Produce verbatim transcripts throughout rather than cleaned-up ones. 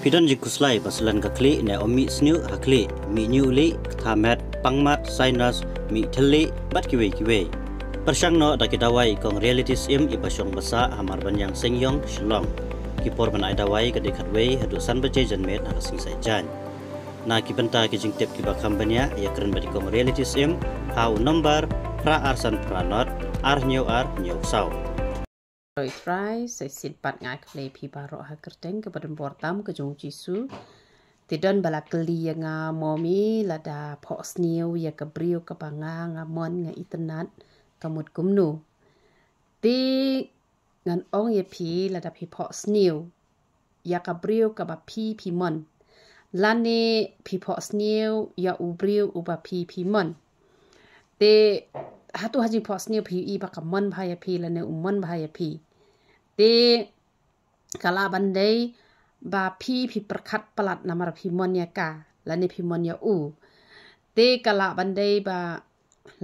Phi don jingkhuslai ba slen ka khlieh ne ym mih sniew ha khlieh, mih ñiuh lieh, ktha met, pang mat, sinus, mih thylliej bad kiwei kiwei? Pyrshang noh da ki dawai kong Reality Sym i ba shong ba sah ha Marbaniang Seiñiong, Shillong. Ki por ban ai dawai ka dei khatwei haduh san baje janmiet ha ka sngi Saitjaiñ. Na ki bynta ki jingtip kiba kham bniah, ïakren bad i kong Reality Sym ha u nombar phra ar san phra nod ar hynñiew ar hynñiew saw. Roi trai, sa shisien pat nga ai khublei phi baroh ha kyrteng kaba donbor tam ka jong u Jisu. Te don ba la kylli ïa nga, Momi, lada phohsniew ïa ka briew kaba nga, nga mon, nga itynnad, ka mut kumno? Te ngan ong ïa phi, lada phi phohsniew ïa ka briew kaba phi, phi mon, lane phi phohsniew ïa u briew uba phi, phi mon, te hato ha jingphohsniew phi ïohi ba ka mon bha ïa phi lane u mon bha ïa phi? Te ka lah ban dei ba phi, phi pyrkhat palat namar phi mon ïa ka lane phi mon ïa u. Te ka lah ban dei ba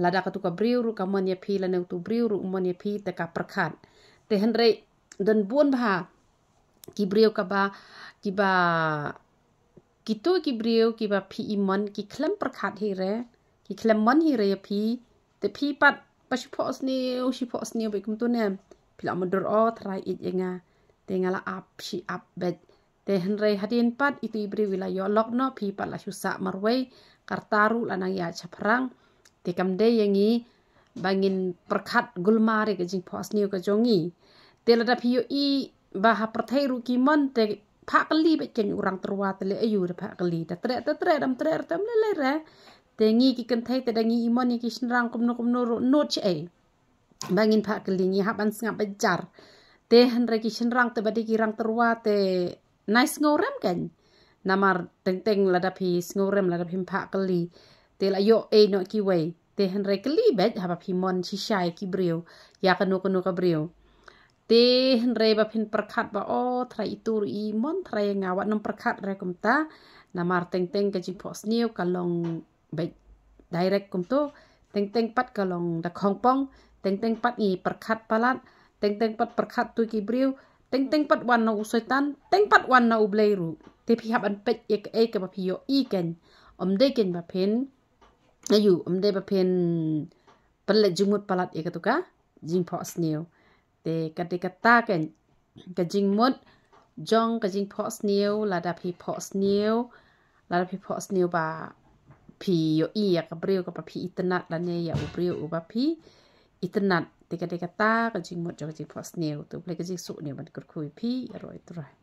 lada katu ka briew ruh ka mon ïa phi lane utu briew ruh u mon ïa phi, te ka pyrkhat. Te hynrei don bun bha ki briew kaba, kiba, kitu ki briew kiba phi i mon ki khlem pyrkhat hi re, ki khlem mon hi re ïa phi. Te phi pat ba shi phohsniew, shi phohsniew bad kumtu ne, phi la mutdur, O Trai, ïeit ïa nga, te nga la ap shi ap bad. Te hynrei hadien pat itu i briew i la ïoh lok noh, phi pat la shu sah marwei, ka rta ruh la nang ïaid shaphrang. Te kam dei ïa ngi ba ngin pyrkhat gulmar ïa ka jingphohsniew ka jong ngi. Te lada phi ïohi ba ha pyrthei ruh ki mon, te phah kylli bad keiñ u rang tyrwa, te leh aïu da phah kylli, da treh te treh, dam treh te ym lei lei re. Te ngi ki kynthei te da ngi i mon ïa ki shynrang kumno kumno ruh, nud shaei ba ngin phah kylli, ngi hap ban sngap bad jar. Te hynrei ki shynrang te ba dei ki rang tyrwa te nai sngewrem keiñ. Namar teng teng lada phi sngewrem, lada phim phah kylli, te la ïoh ei noh kiwei. Te hynrei kylli bad haba phi mon shisha ïa ki briew, ïa kano kano ka briew. Te hynrei ba phin pyrkhat ba, O Trai, itu ruh i mon Trai ïa nga, wat nym pyrkhat re kumta. Namar teng teng ka jingphohsniew ka long bad direct kumtu. Teng teng pat ka long da khongpong. Teng teng pat ngi pyrkhat palat. Teng teng pat pyrkhat tu ki briew. Teng teng pat wan na u Soitan, teng pat wan na u Blei ruh. Te phi hap ban peit ïa kaei kaba phi ïohi keiñ. Ym dei keiñ ba phin, aïu, ym dei ba phin pynleit jingmut palat ïa katu ka jingphohsniew. Te ka dei kata keiñ ka jingmut jong ka jingphohsniew, lada phi phohsniew, lada phi phohsniew ba phi ïohi ïa ka briew kaba phi itynnad lane ïa u briew uba phi itynnad. Te ka dei kata ka jingmut jong ka jingphohsniew. To U Blei ka jingsuk ne ban kyrkhu ïa phi, ïaroh ïa U Trai.